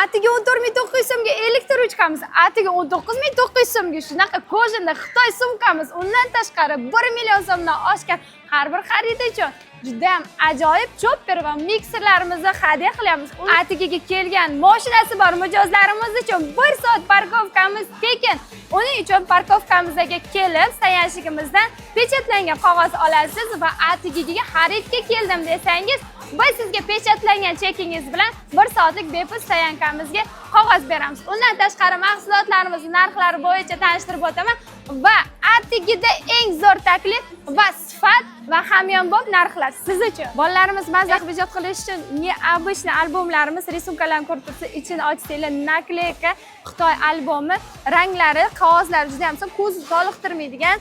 Atiga 14 900 so'mga elektr ruchkamiz, atiga 19 900 so'mga shunaqa кожаный Xitoy sumkamiz. Undan tashqari 1 million so'mdan oshgan har bir xarid uchun judayam ajoyib chopper va mikserlarimizni hadya qilamiz. Atigaga kelgan mashinasi bor mijozlarimiz uchun 1 soat парковка miz tekin. Uning uchun парковка mizga kelib, стоянщик imizdan pechatlangan qog'oz olasiz va "Atigaga xaridga keldim" desangiz, biz sizga pechatlangan chekingiz bilan 1 soatlik bepul стоянка mizga qog'oz beramiz. Undan tashqari mahsulotlarimizni narxlari bo'yicha tanishtirib o'taman va Atigida eng zo'r taklif va sifat va hamyonbop narxlar siz uchun. Bolalarimiz maza qilib ijod qilish uchun необычный albomlarimiz, рисунка larni ko'rib turibsiz, ichini ochsanglar, наклейка, Xitoy albomi, ranglari, qog'ozlari juda ham ko'z toliqtirmaydigan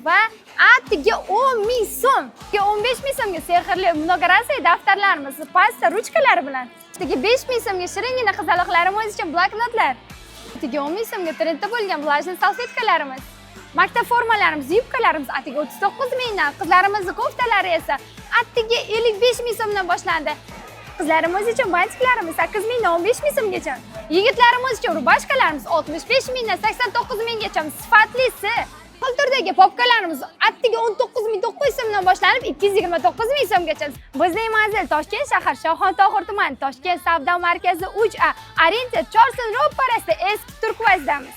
va atiga 10 ming so'm, 15 ming so'mga sehrli многоразовый daftarlarimiz, pasta, ruchkalari bilan. Atiga 5 ming so'mga shiringina qizaloqlarimiz uchun bloknotlar. Atiga 10 ming so'mga trendda bo'lgan влажный salfetkalarimiz. Maktab formalarimiz, yubkalarimiz atiga 39 mingdan, qizlarimizni koftalari esa atiga 55 ming so'mdan boshlandi. Qizlarimiz uchun бантик larimiz 8 mingdan 15 ming so'mgacha. Yigitlarimiz uchun рубашка larimiz 65 mingdan 89 minggacha, sifatlisi. Xil turdagi papkalarimiz atiga 19 900 so'mdan boshlanib 229 ming so'mgacha. Bizning manzil: Toshkent shahar, Shayxontohur tumani, Toshkent savdo markazi 3A, Orientir Chorsun ro'parasida, eski Turkvazdamiz.